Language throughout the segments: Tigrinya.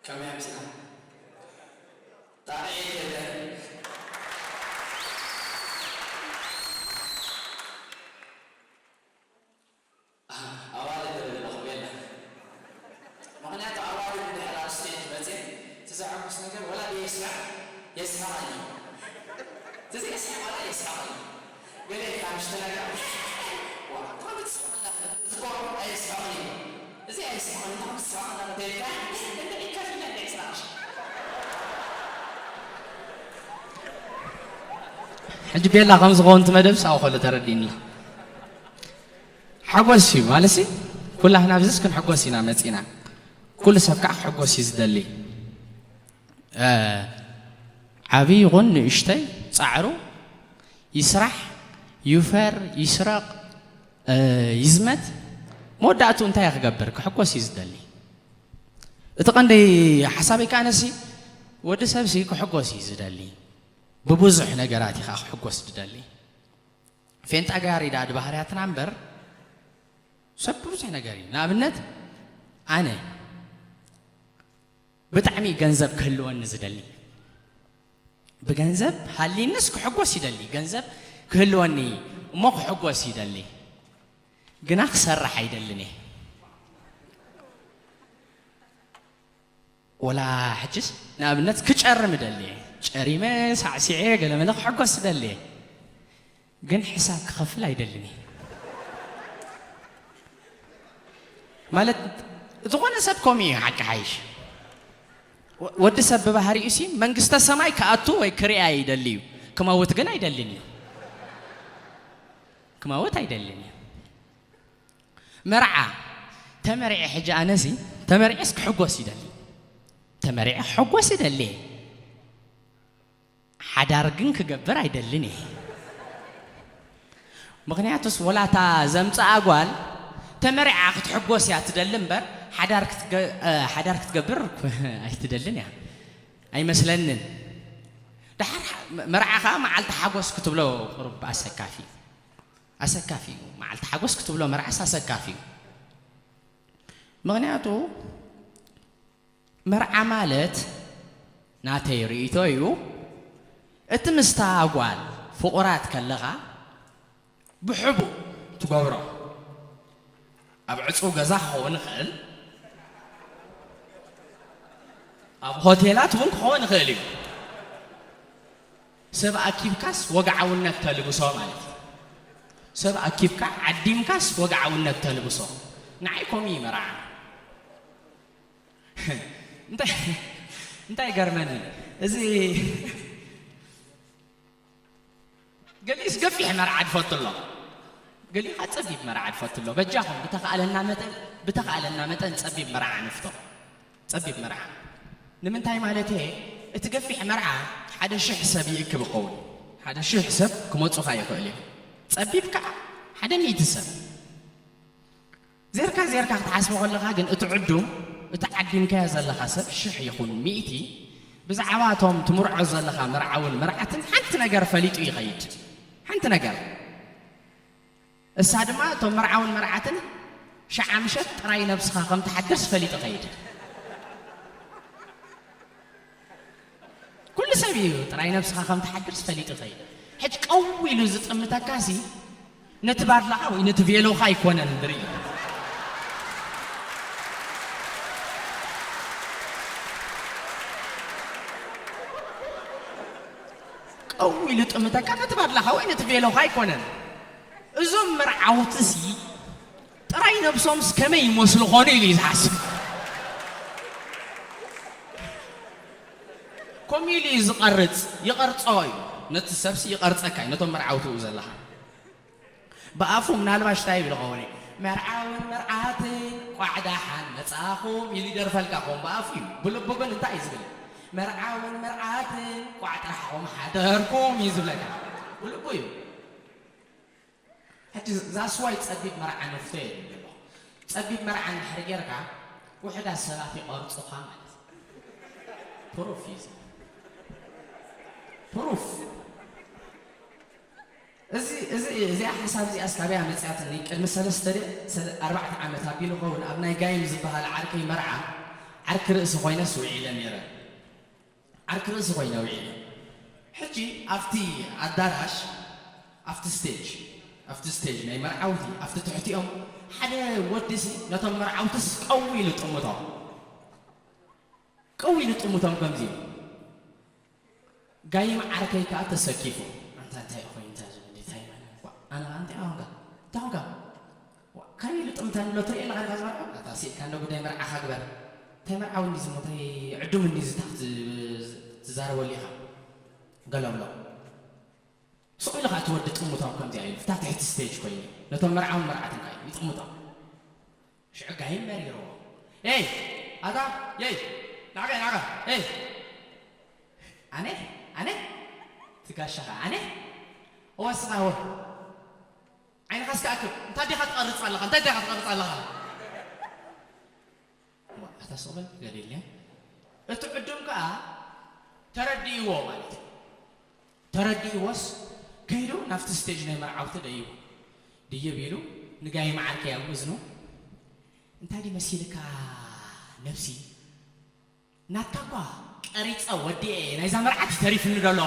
ከመይ ኣምሲኻ? ጣቕዒት የለን። ኣዋልድ ኣለኹም የለን። ምኽንያቱ ኣዋልድ እንድሕር ኣብ ስቴጅ መፅየን እቲ ዘሐጉስ ነገር ወላ የስሕቕ የስሕቐኒ። እቲ ዘየስሕቕ ወላ የስሕቐኒ። ገለ ኢልካ ምሽ ተናገር። ዋ፣ እንታይ ክትስሕቕ ኣለኻ? እዚ እኮ ኣየስሕቕን እዩ። እዚ ኣየስሕቕን እዩ፣ እንታይ ክትስሕቕ ኣለኻ? ተይልካ፣ እንደ ኢልካ ፊልም እንደ ይስራቕሽ። ሕጂ ቤላ ከም ዝኸውን እቲ መደብ ሳው ከሎ ተረዲእኒ። ሓጎስ እዩ ማለት ሲ፣ ኩላህና ኣብዚስ ክንሕጎስ ኢና መፂና። ኩሉ ሰብ ከዓ ክሕጎስ እዩ ዝደሊ። እ፣ ዓብዪ ይኹን ንእሽተይ ፃዕሩ ይስራሕ፣ ይውፈር፣ ይስረቕ፣ እ፣ ይዝመት፣ መወዳእቱ እንታይ ክገብር? ክሕጎስ እዩ ዝደሊ። እቲ ቀንዲ ሓሳበይ ከዓ ነሲ ወዲ ሰብሲ ክሕጎስ እዩ ዝደሊ። ብብዙሕ ነገራት እዩ ከዓ ክሕጎስ ዝደሊ። ፌንጣ ጋሪ ደኣ ድባህርያትና እምበር ሰብ ብብዙሕ ነገር እዩ። ንኣብነት ኣነ ብጣዕሚ ገንዘብ ክህልወኒ ዝደሊ። ብገንዘብ ሃልይንስ ክሕጎስ ይደሊ። ገንዘብ ክህልወኒ እሞ ክሕጎስ ይደሊ። ግና ክሰርሕ ኣይደልን እየ። ወላ ሕጅስ ንኣብነት ክጨርም እደሊ እየ። ጨሪመ ሳዕሲዐ ገለመለ ክሕጎስ እደሊ እየ። ግን ሕሳብ ክኸፍል ኣይደልን እየ። ማለት ዝኾነ ሰብ ከምኡ እዩ ሓቂ ሓይሽ። ወ-፣ ወዲ ሰብ ብባህሪኡ ሲ መንግስተ ሰማይ ክኣቱ ወይ ክሪኣ ይደሊ እዩ። ክመውት ግን ኣይደልን እዩ። ክመውት ኣይደልን እዩ። መርዓ ተመሪዐ ሕጂ ኣነሲ ተመሪዐስ ክሕጎስ ይደሊ። ተመሪዐ ክሕጎስ ይደሊ። ሓዳር ግን ክገብር ኣይደልን እየ። ምኽንያቱስ ወላታ ዘምፀኣ ጓል ተመሪዓ ክትሕጎስ እያ ትደሊ እምበር ሓዳር ክትገ-፣ እ፣ ሓዳር ክትገብር ኣይትደልን እያ። ኣይመስለንን። ደሓር መ-፣ መርዓ ኸዓ መዓልቲ ሓጎስ ክትብሎ ቁሩብ ኣሰካፊ እዩ። ኣሰካፊ እዩ። መዓልቲ ሓጎስ ክትብሎ መርዓስ ኣሰካፊ እዩ። ምኽንያቱ መርዓ ማለት ናተይ ርእይቶ እዩ። እቲ ምስታ ጓል ፍቑራት ከለኻ ብሕቡእ ትገብሮ። ኣብ ዕጹው ገዛ ክኸውን ይኽእል፣ ኣብ ሆቴላት እውን ክኸውን ይኽእል እዩ። ሰብ ኣኪብካስ ወግዓውነት ተልብሶ ማለት እዩ። ሰብ ኣኪብካ ዓዲምካስ ወግዓውነት ተልብሶ። ንዓይ ከምኡ እዩ መርዓ። እንታይ፣ እንታይ ይገርመኒ፣ እዚ ገሊኡስ ገፊሕ መርዓ ድፈቱ ኣሎ፣ ገሊኡ ኸዓ ጸቢብ መርዓ ድፈቱ ኣሎ። በጃኹም ብተኻእለና መጠን፣ ብተኻእለና መጠን ጸቢብ መርዓ ንፍቶ። ጸቢብ መርዓ ንምንታይ ማለት እየ? እቲ ገፊሕ መርዓ ሓደ ሽሕ ሰብ ይእክብ ይኸውን። ሓደ ሽሕ ሰብ ክመጹኻ ይኽእል እዩ። ጸቢብ ከኣ ሓደ ሚእቲ ሰብ። ዜርካ ዜርካ ክትሓስቦ ከለኻ ግን እቲ ዕዱም፣ እቲ ዓዲምካዮ ዘለኻ ሰብ ሽሕ ይኹን ሚእቲ፣ ብዛዕባ እቶም ትምርዖ ዘለኻ መርዓውን መርዓትን ሓንቲ ነገር ፈሊጡ ይኸይድ። ሓንቲ ነገር። እሳ ድማ እቶም መርዓውን መርዓትን ሸዓ ምሸት ጥራይ ነብስኻ ከም ትሓድርስ ፈሊጡ ይኸይድ። ኩሉ ሰብ እዩ ጥራይ ነብስኻ ከም ትሓድርስ ፈሊጡ ይኸይድ። ሕጂ ቀው ኢሉ ዝጥምተካሲ ነቲ ባድላኻ ወይ ነቲ ቬሎኻ ኣይኮነን ዝርኢ። ቀው ኢሉ ጥምተካ ነቲ ባድላኻ ወይ ነቲ ቬሎኻ ኣይኮነን። እዞም መርዓውትሲ ጥራይ ነብሶምስ ከመይ ይመስሉ ኾኑ ኢሉ እዩ ዝሓስብ። ከምኡ ኢሉ እዩ ዝቐርጽ፣ ይቐርጾ እዩ። ነቲ ሰብሲ ይቐርጸካ እዩ፣ ነቶም መርዓውትኡ ዘለኻ። ብኣፉ ምናልባሽ እንታይ ይብል ኸውን እዩ? "መርዓውን መርዓትን ቋዕ ደሓን መጻኹም" ኢሉ ይደርፈልካ ኸውን ብኣፉ እዩ። ብልቡ ግን እንታይ እዩ ዝብል? "መርዓውን መርዓትን ቋዕ ጥራሕኹም ሓደርኩም" እዩ ዝብለካ። ብልቡ እዩ። ሕጂ that's why ጸቢብ መርዓ ንፍቶ እየ ዝብል ዘለኹ። ጸቢብ መርዓ እንድሕር ጌርካ ውሑዳት ሰባት ይቐርጹኻ ማለት እዩ። ፕሩፍ እዩ እዚ። ፕሩፍ። እዚ፣ እዚ፣ እዚኣ ሓሳብ እዚኣስ ካበይ መጺኣትኒ? ቅድሚ ሰለስተ ደ-፣ ሰለ-፣ ኣርባዕተ ዓመት ኣቢሉ ኸውን ኣብ ናይ ጋይም ዝበሃል ዓርከይ መርዓ ዓርኪ ርእሲ ኮይነስ ውዒለ ነይረ። ዓርኪ ርእሲ ኮይነ ውዒለ። ሕጂ ኣብቲ ኣዳራሽ፣ ኣብቲ ስቴጅ፣ ኣብቲ ስቴጅ ናይ መርዓውቲ፣ ኣብቲ ትሕቲኦም ሓደ ወዲ ሲ ነቶም መርዓውትስ ቀው ኢሉ ጥምቶም። ቀው ኢሉ ጥምቶም ከምዚ ኢሉ። ጋይም ዓርከይ ከኣ ተሰኪፉ። ኣንታ እንታይ ኮይኑ እንታይ ዝብል እንታይ ይበል? ዋ፣ ኣነ ከኣ እንታይ ኾንካ? እንታይ ኾንካ? ዋ፣ ካበይ ኢሉ ጥምተኒ ኣሎ ትርኢ ኣለኻ ዲኻ ዝበልዖ? ኣታ ስኢልካ እንዶ ጉዳይ መርዓኻ ግበር። እንታይ መርዓዊ እንዲዚ እሞ እንታይ ዕዱም እንዲዚ ታኽቲ ትዛረበሉ ኢኻ? ገለ ብሎ። ስቕ ኢሉ ከኣ እቲ ወዲ ጥምቶም ከምዚኣ ኢሉ። እታ ትሕቲ ስቴጅ ኮይኑ። ነቶም መርዓውን መርዓትን ከኣ ይጥምቶም። ሽዑ ጋይም መሪርዎ። ኤይ! ኣታ! የይ! ናዕቀ! ናዕቀ! ኤይ! ኣነ? ኣነ? ትጋሻኻ ኣነ? እወ ስኻ እወ። ዓይንኻስ ከኣክብ። እንታይ ዲኻ ትቐርጽ ኣለኻ? እንታይ ዲኻ ትቐርጽ ኣለኻ? እዋ፣ ኣታ ስቕ በል ገለ የለን። እቲ ዕዱም ከኣ ተረዲእዎ ማለት እዩ። ተረዲእዎስ ከይዱ ናብቲ ስቴጅ ናይ መርዓውቲ ደይቡ። ድይብ ኢሉ ንጋይም ዓርከይ ኣብ እዝኑ፣ "እንታይ ድዩ መሲልካ ነብሲ? ናትካ እኳ ቀሪጸ ወዲኤ ናይዛ መርዓት ተሪፍኒ ደሎ።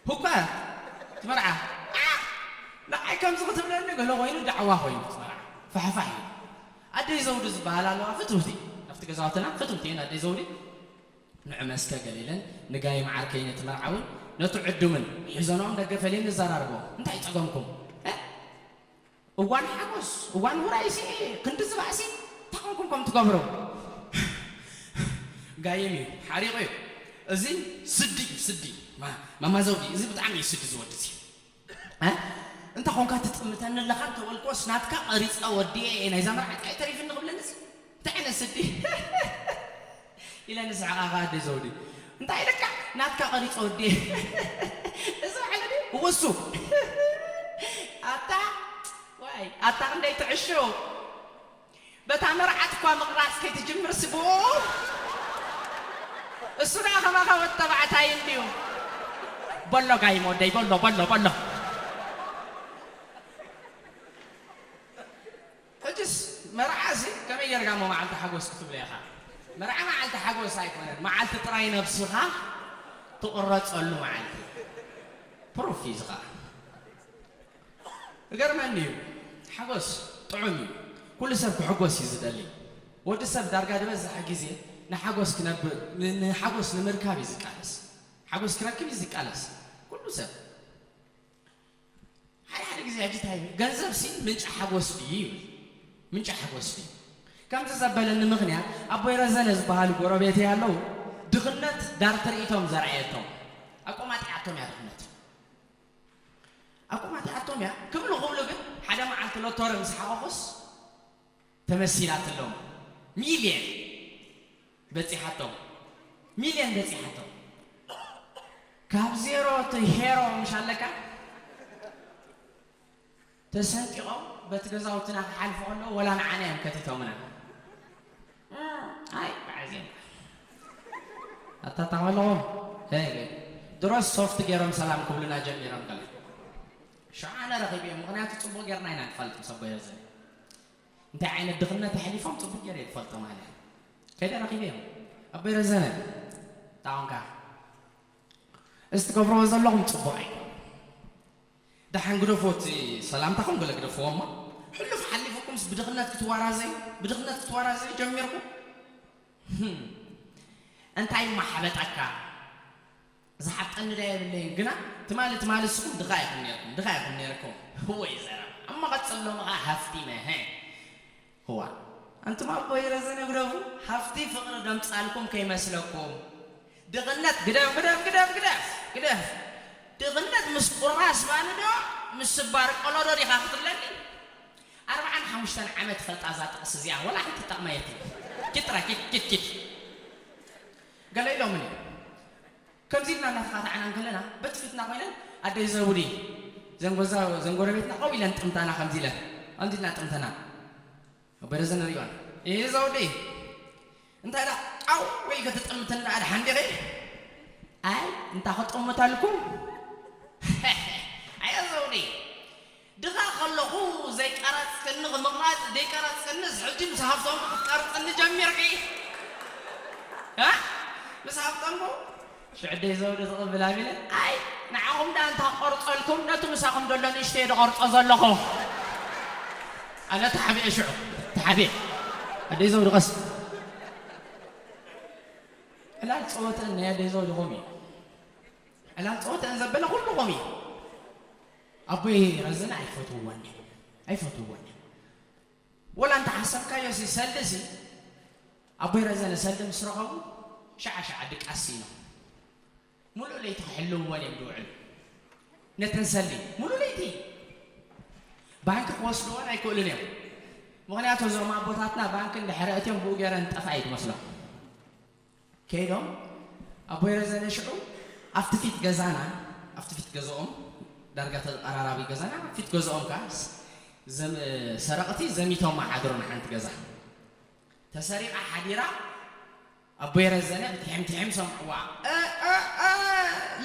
ሁኳ እቲ መርዓ ንዓይ ከምዚ ክትብለኒ ገለ ኮይኑ ዳዕዋ ኮይኑ እቲ መርዓ ፋሕፋሕ እዩ። ኣደይ ዘውዲ ዝበሃል ኣለዋ ፍትውቲ ናብቲ ገዛውትና ፍትውቲ እየን ኣደይ ዘውዲ። ንዑ መስከ ገለ ኢለን ንጋይም ዓርከይ ነቲ መርዓውን ነቲ ዕዱምን ሒዘንኦም ደገ ፈልየን ንዘራርቦ። እንታይ ጸገምኩም? እ? እዋን ሓጎስ፣ እዋን ውራይሲ፣ ክንዲ ዝባእሲ፣ እንታይ ኮንኩም ከም ትገብሩ? ጋይም እዩ፣ ሓሪቑ እዩ። እዚ ስዲ እዩ፣ ስዲ። ማ-፣ ማማ ዘውዲ፣ እዚ ብጣዕሚ እዩ ስዲ ዝወዲ እዚ። እ? እንታይ ኮንካ ትጥምተኒ ኣለኻ እንተበልክዎስ፣ ናትካ ቀሪጸ ወዲኤ እየ፣ ናይዛ መርዓት ከኣ ተሪፍኒ ክብለኒ እዚ? እንታይ ዓይነት ስዲ? ኢለ ንስሕቓ ከኣ ኣደ ዘውዲ። እንታይ ኢለካ? ናትካ ቀሪጸ ወዲ። እዚ በዓል ድዩ? እወ እሱ። ኣታ፣ ዋይ፣ ኣታ ክንደይ ትዕሹ። በታ መርዓት እኳ ምቕራጽ ከይትጅምር ስብኡ። እሱ ደኣ ከማኻ ወዲ ተባዕታይ እንድዩ። በሎ ጋይም ወደይ፣ በሎ፣ በሎ፣ በሎ። ሕጅስ መርዓሲ ከመይ ጌርካ እሞ መዓልቲ ሓጎስ ክትብሎ ኢኻ? መርዓ መዓልቲ ሓጎስ ኣይኮነን፣ መዓልቲ ጥራይ ነብስኻ ትቕረጸሉ መዓልቲ። ፕሩፍ እዩ እዚ ኸኣ። እገርመኒ እዩ፣ ሓጎስ ጥዑም እዩ። ኩሉ ሰብ ክሕጎስ እዩ ዝደሊ። ወዲ ሰብ ዳርጋ ዝበዝሐ ግዜ ንሓጎስ ክነብ-፣ ን-፣ ንሓጎስ ንምርካብ እዩ ዝቃለስ። ሓጎስ ክረክብ እዩ ዝቃለስ። ኩሉ ሰብ። ሓደ ሓደ ግዜ ሕጂ እንታይ ይብል? "ገንዘብሲ ምንጪ ሓጎስ ድዩ?" ይብል። ምንጪ ሓጎስ ድዩ? ከምዚ ዘበለኒ ምኽንያት፣ ኣቦይ ረዘነ ዝበሃሉ ጎረቤተይ ኣለዉ። ድኽነት ዳር ትርኢቶም ዘርኣየቶም። ኣቆማጢዓቶም እያ ድኽነት። ኣቆማጢዓቶም እያ ክብሉ ክብሉ ግን፣ ሓደ መዓልቲ ሎቶሪ ምስ ሓኸኹስ፣ ተመሲላትሎም። ሚልየን በጺሓቶም። ሚልየን በጺሓቶም። ካብ ዜሮ እቲ ሄሮ ምሽ ኣለካ? ተሰንጢቖም በቲ ገዛውትና ክሓልፉ ከለዉ፣ ወላ ንዓና እዮም ከቲቶምና። እም፣ ኣይ፣ በዓል ዜና። ኣታ ታኸለኹም? ሄይ፣ ድሮስ ሶፍት ገይሮም ሰላም ክብሉና ጀሚሮም ከለ። ሽዑ ኣነ ረኺበዮም፣ ምኽንያቱ ጽቡቕ ጌርና ኢና ንፈልጥ ምስ ኣቦይ ረዘነ። እንታይ ዓይነት ድኽነት ኣሕሊፎም ጽቡቕ ገይረ ይፈልጦ ማለት። ከይደ ረኺበዮም። ኣቦይ ረዘነ፣ እንታይ ኾንካ? እዚ ትገብርዎ ዘለኹም ጽቡቕ ኣይኮነን። ደሓን ግደፍዎ፣ እቲ ሰላምታኹም ገለ ግደፍዎ እሞ፣ ሕሉፍ ሓሊፉኩምስ ብድኽነት ክትዋራዘዩ፣ ብድኽነት ክትዋራዘዩ ጀሚርኩም። ህም። እንታይ እሞ ሓበጠካ? ዝሓብጠኒ ዳ የብለይን፣ ግና ትማሊ፣ ትማሊ ንስኹም ድኻ ኢኹም ነይርኩም፣ ድኻ ኢኹም ነይርኩም። ወይ ዘረባ። እሞ ቀጽሎ፣ እሞ ኸዓ ሃፍቲመ፣ ሀ። እዋ፣ ኣንቱም ኣቦይ ረዘነ ግደፉ፣ ሃፍቲ ፍቕሪ ደምጻልኩም ከይመስለኩም። ድኽነት ግደፍ፣ ግደፍ፣ ግደፍ፣ ግደፍ፣ ግደፍ። ድኽነት ምስ ቁራስ ባኒ ዶ፣ ምስ ስባር ቆሎ ዶ ዲኻ ክትብለኒ? ኣርብዓን ሓሙሽተን ዓመት ይፈልጣ እዛ ጥቕሲ እዚኣ፣ ወላ ሓንቲ ትጠቕማ የትም። ኪድ ጥራይ፣ ኪድ፣ ኪድ፣ ኪድ። ገለ ኢሎምኒ። ከምዚ ኢልና እናተኻታዕና እንከለና፣ በቲ ፊትና ኮይነን፣ ኣደይ ዘውዲ፣ ዘን ጎዛ-፣ ዘን ጎረቤትና ቀው ኢለን ጥምታና ከምዚ ኢለን፣ ከምዚ ኢልና ጥምተና። ኣቦይ ረዘነ ሪእዋን፣ "እህ ዘውዲ፣ እንታይ ደኣ ቀው ኢልኪ ትጥምትኒ ደኣ ደሓን ዲኺ?" "ኣይ፣ እንታይ ክጥምተልኩም?" "ኣየ ዘውዲ፣ ድኻ ኣለኹ። ዘይቀረጽክኒ ምቕራጽ ዘይቀረጽክኒ ሕጂ ምስ ሃብቶም ክትቀርጽኒ ጀሚርኪ። እ? ምስ ሃብቶም ሽዕደይ ዘውዲ ዝቕብል ኣቢለ ኣይ ንዓኹም ዳ እንታ ቆርጸልኩም ነቲ ምሳኹም ዘሎ ንእሽተይ ዝቐርጾ ዘለኹ። ኣነ ተሓቢኤ ሽዑ ተሓቢኤ ኣደይ ዘውዲ ቀስ ዕላል ጸወተን ናይ ኣደይ ዘውዲ ኾም እዩ። ዕላል ጸወተን ዘበለ ኩሉ ኾም እዩ። ኣቦይ ረዘነ ኣይፈትውዎን እዩ። ኣይፈትውዎን እዩ። ወላ እንተ ሓሰብካዮ ሲ ሰልዲ ሲ ኣቦይ ረዘነ ሰልዲ ምስ ረኸቡ ሸዓ ሸዓ ድቃስ ስኢኖም። ሙሉእ ለይቲ ክሕልውወን እዮም ዝውዕሉ። ነተን ሰልዲ ሙሉእ ለይቲ ባንኪ ክወስድወን ኣይክእሉን እዮም። ምኽንያቱ እዞም ኣቦታትና ባንኪ እንድሕር ኣእትዮም ብኡ ገይረን ጠፋ እዩ ትመስሎም። ከይዶም ኣቦይ ረዘነ ሽዑ ኣብቲ ፊት ገዛና ኣብቲ ፊት ገዛኦም ዳርጋ ተቐራራቢ ገዛና ፊት ገዛኦም ከ ሰረቕቲ ዘሚቶም ሓድሮም ሓንቲ ገዛ ተሰሪቓ ሓዲራ ኣቦይ ረዘነ ብትሕም ትሕም ሰምዕዋ። እ፣ እ፣ እ፣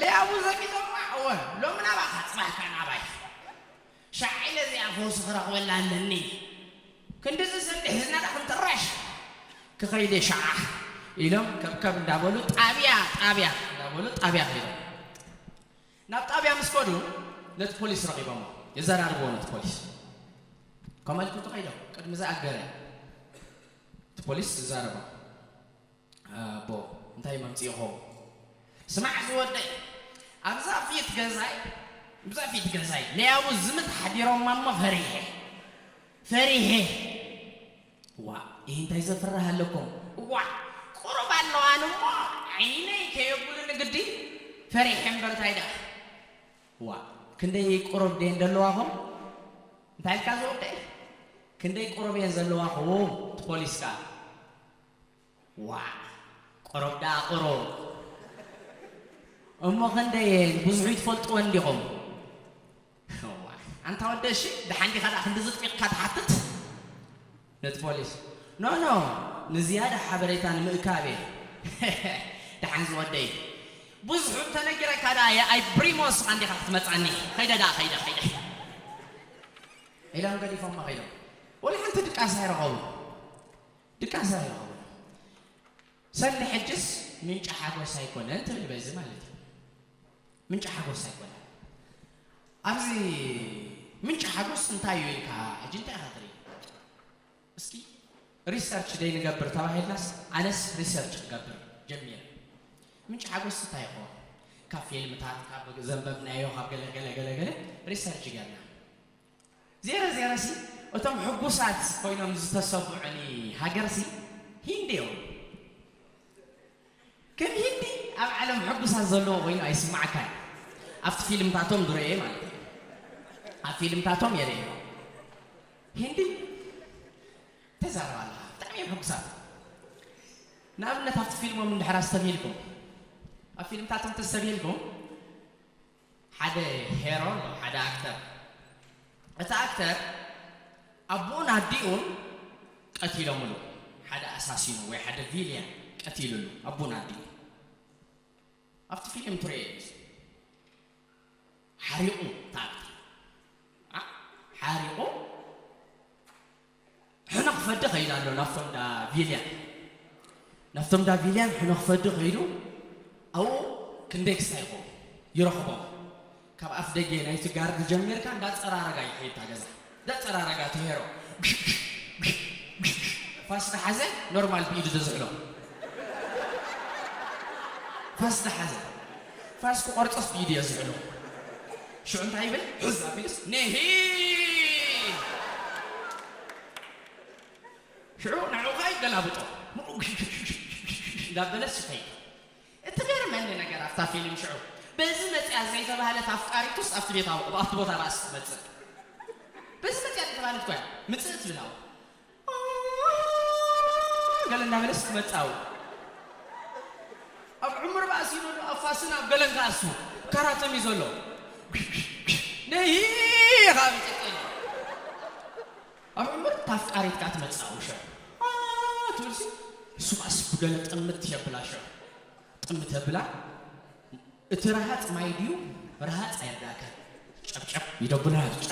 ለያቡ ዘሚቶማ እወ ሎሚ ናባኻ ጽባሕካ ናባይ ሻዕ ኢለ እዚኣ ፈውሲ ክረኽበላ ኣለኒ። ክንድዚ ሰብ ሒዝና ዳ ክንጥረሽ ክኸይደ ሻዓ ኢሎም ከብከብ እንዳበሉ ጣብያ ጣብያ እንዳበሉ ጣብያ ከይዶም ናብ ጣብያ ምስ ከዱ ነቲ ፖሊስ ረኺቦሞ የዘራርብዎ ነቲ ፖሊስ ከመልክቱ ከይዶም ቅድሚ ዝኣገረ እቲ ፖሊስ ዝዛረቦ ኣቦ እንታይ መምፅእኹም ስማዕ ዝወደይ ኣብዛ ፊት ገዛይ ኣብዛ ፊት ገዛይ ለያቡ ዝምት ሓዲሮማ እሞ ፈሪሐ ፈሪሐ ዋ ይህ እንታይ ዘፍርህ ኣለኩም ዋ ቁሩብ ኣለዋን እሞ ዓይነይ ከየብሉኒ ግዲ ፈሪሐ እምበር እንታይ ደኣ ዋ ክንደይ ቁሩብ ደየን ዘለዋኹም እንታይ ኢልካ ዝወደይ ክንደይ ቁሩብ እየን ዘለዋኹም እቲ ፖሊስ ከኣ ዋእ ቁሩብ ደኣ ቁሩብ እሞ ክንደየን ብዙሑ ይትፈልጥወን ዲኹም ኣንታ ወደ እሺ ደሓን ዲኻ ደኣ ክንዲ ዝጥቂቕካ ትሓትት ነቲ ፖሊስ ኖ ኖ ንዝያዳ ሓበሬታ ንምእካብ እየ ደሓን ዝወደይ ብዙሑ እንተነጊረካ ደኣ የኣይ ብሪሞ እስኻ እንዲኻ ክትመፃኒ ከይደ ደኣ ከይደ ከይደ ኢሎም ገዲፎማ ከይዶም ወላ ሓንቲ ድቃስ ኣይረኸቡ ድቃስ ኣይረኸቡ ሰኒ ሕጅስ ምንጪ ሓጎስ ኣይኮነን ትብል በዚ ማለት እዩ ምንጪ ሓጎስ ኣይኮነን ኣብዚ ምንጪ ሓጎስ እንታይ እዩ ኢልካ ሕጂ እንታይ ኢኻ ትርኢ እስኪ ሪሰርች ደይ ንገብር ተባሂልናስ ኣነስ ሪሰርች ክገብር ጀሚረ ምንጪ ሓጎስ እንታይ ይኾን ካብ ፊልምታት ካብ ዘንበብናዮ ካብ ገለ ገለ ገለ ገለ ሪሰርች ገርና ዜረ ዜረሲ እቶም ሕጉሳት ኮይኖም ዝተሰምዑኒ ሃገርሲ ሂንዲ እዮም። ከም ሂንዲ ኣብ ዓለም ሕጉሳት ዘለዎ ኮይኑ ኣይስማዓካን። ኣብቲ ፊልምታቶም ዝረኤ ማለት እዩ። ኣብ ፊልምታቶም የርእዮ። ሂንዲ ተዛረብ ኣለኻ። ብጣዕሚ እዮም ሕጉሳት። ንኣብነት ኣብቲ ፊልሞም እንድሕር ኣስተብሂልኩም ኣብ ፊልምታቶም ተስተብሂልኩም ሓደ ሄሮ ኣሎ ሓደ ኣክተር እቲ ኣክተር ኣቦኡን ኣዲኡን ቀቲሎምሉ ሓደ ኣሳሲኑ ወይ ሓደ ቪልያን ቀቲሉሉ ኣቦኡን ኣዲኡ ኣብቲ ፊልም ትሪኦ ሓሪቑ እቲ ኣክተር ሓሪቑ ሕነ ክፈዲ ከይዱ ኣሎ ናብቶም ዳ ቪልያን ናብቶም ዳ ቪልያን ሕነ ክፈዲ ከይዱ ኣብኡ ክንደይ ክስታይ ይኸውን ይረኽቦም ካብ ኣፍ ደገ ናይቲ ጋርድ ጀሚርካ እንዳፀራረጋ ይኸይድ ታ ገዛ እንዳፀራረጋ ትሄሮ ፋስ ዝሓዘ ኖርማል ብኢዱ ዝዝሕሎ ፋስ ዝሓዘ ፋስ ክቆርጦስ ብኢዱ የዝሕሎ ሽዑ እንታይ ይብል ሕዝ ኣቢልስ ነሂ ሽዑ ንዕኡ ኸኣ ይገላብጦ እንዳበለስ ይኸይድ እቲ ገርመኒ ነገር ኣብታ ፊልም ሽዑ በዚ መፅያ ዘይተባህለት ኣፍቃሪቱስ ኣብቲ ቤት ኣብቲ ቦታ ባእስ ትመፅእ በዚ መፅያ ዘይተባህለት ኮያ ምፅእ ትብል ኣብኡ ገለ እንዳበለስ ትመፅእ ኣብኡ ኣብ ዕሙር ባእስ ይበሉ ኣብ ፋስን ኣብ ገለን ከኣሱ ካራተም እዩ ዘሎ ነይ ካብ ይፅፅል ኣብ ዕምር ታፍቃሪት ከኣ ትመጽእ ውሸ ትብልሲ እሱ ከኣስ ብገለ ጥምት የብላ ሸ ጥምት የብላ እቲ ረሃጽ ማይ ድዩ ረሃጽ ኣየርዳእከን ጨብጨብ ይደብላ ጫ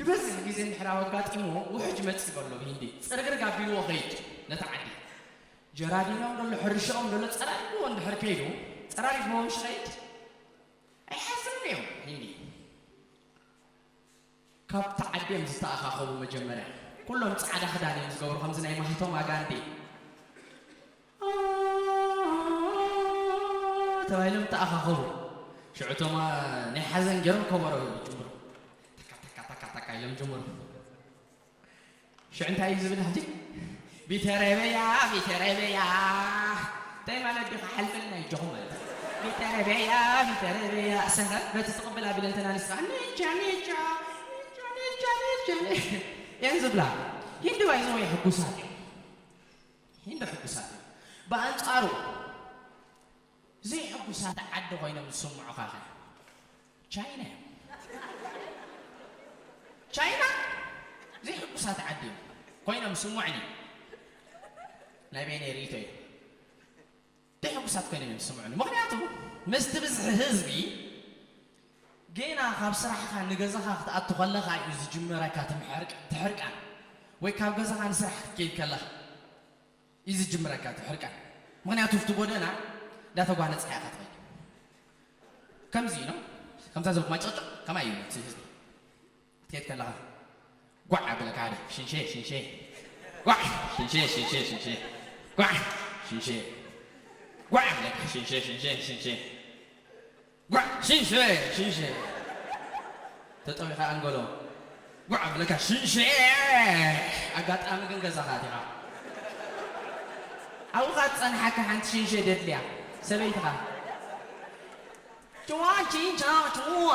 ዝበዝሕ ግዜ እንድሕር ኣብ ኣጋጢምዎ ውሕጅ መጺእ ከሎ ብሂንዲ ጽርግርግ ኣቢልዎ ኸይድ ነቲ ዓዲ። ጀራዲኖም ደሎ ሕርሻኦም ደሎ ጸራሪግዎ እንድሕር ከይዱ፣ ጸራሪግዎ ምሽ ኸይድ ኣይሓስብን እዮም። ሂንዲ ካብቲ ዓዲ እዮም ዝተኣኻኸቡ። መጀመርያ ኩሎም ጻዕዳ ክዳን እዮም ዝገብሩ፣ ከምዚ ናይ ማህቶማ ጋንዲ ተባሂሎም ተኣኻኸቡ። ሽዑ እቶም ናይ ሓዘን ገይሮም ከበሮ ይጅምሩ። ታካ ታካ ታካ ታካ ኢሎም ጅምሩ። ሽዑ እንታይ እዩ ዝብል ሕጂ? ቢተረበያ ቢተረበያ እንታይ ማለት ዲኻ? ሓልፈልና ይጆኹም ማለት እዩ። ቢተረበያ ቢተረበያ ሰኸ በቲ ትቕብል ኣቢለ እንተና ንስኻ ኒቻ ኒቻ ኒቻ ኒቻ ኒቻ ኒ- እየን ዝብላ። ሂንዲ ባይዘወይ ሕጉሳት እዮም። ሂንዲ ሕጉሳት እዮም። ብኣንጻሩ ዘይሕጉሳት ዓዲ ኮይኖም ዝስምዑኻ ኸ? ቻይና እዮም። ቻይና ዘይሕጉሳት ዓዲ እዮም ኮይኖም ስምዑኒ። ናይ በይነይ ርእይቶ እዩ። ዘይሕጉሳት ኮይኖም እዮም ዝስምዑኒ። ምኽንያቱ ምስቲ ብዝሒ ህዝቢ ገና ካብ ስራሕኻ ንገዛኻ ክትኣቱ ከለኻ እዩ ዝጅመረካ እቲ ምሕርቅ-፣ እቲ ሕርቃን። ወይ ካብ ገዛኻ ንስራሕ ክትከይድ ከለኻ እዩ ዝጅምረካ እቲ ሕርቃን። ምኽንያቱ ኣብቲ ጎደና እንዳተጓነጽካ ኢኻ ትኸይድ። ከምዚ ኢሎም፣ ከምዛ ዘልኩማ ጨቕጨቕ ከማይ እዩ እቲ ህዝቢ። ትኸይድ ከለኻ ጓዕ ኣብለካ ሓደ ሽንሸ ሽንሸ ጓዕ ሽንሸ ሽንሸ ሽንሸ ጓዕ ሽንሸ ጓዕ ኣብለካ ሽንሸ ሽንሸ ሽንሸ ጓዕ ሽንሸ ሽንሸ ተጠዊኻ ኣንጎሎ ጓዕ ኣብለካ ሽንሸ። ኣጋጣሚ ግን ገዛኻ ኣቲኻ ኣብኡ ኸኣ ትጸንሓካ ሓንቲ ሽንሸ ደድልያ ሰበይትኻ ጭዋ ቺንቻ ጭዋ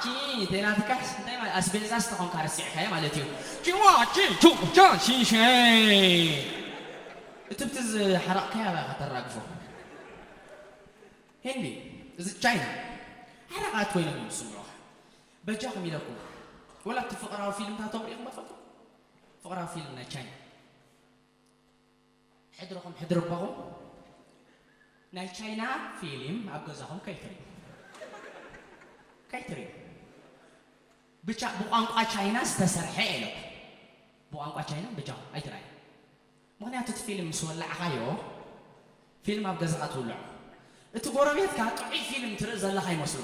ቺ ተይናትካስ እንታይ ማለት ኣስቤዛስ ተኾንካ ረሲዕካዮ ማለት እዩ። ጭዋ ቺንቹ ቻ ሽንሸ እትብቲ ዝሓረቕካያ ባኻ ተራግፎ። ሂንዲ እዚ ቻይና ሓረቓት ኮይኖም እዮም ዝስምዑኻ። በጃኹም ኢለኩም ወላ እቲ ፍቕራዊ ፊልምታት ተሪእኹም ትፈልጡ? ፍቕራዊ ፊልም ናይ ቻይና ሕድርኹም ሕድሪ ኣቦኹም ናይ ቻይና ፊልም ኣብ ገዛኹም ከይትሪኡ ከይትሪኡ ብቻ ብቋንቋ ቻይና ዝተሰርሐ ኢለኩም ብቋንቋ ቻይና በጃኹም ኣይትርኣዩ። ምኽንያቱ እቲ ፊልም ምስ ወላዕኻዮ ፊልም ኣብ ገዛኻ ትውልዖ። እቲ ጎረቤትካ ጥዑይ ፊልም ትርኢ ዘለኻ ይመስሉ።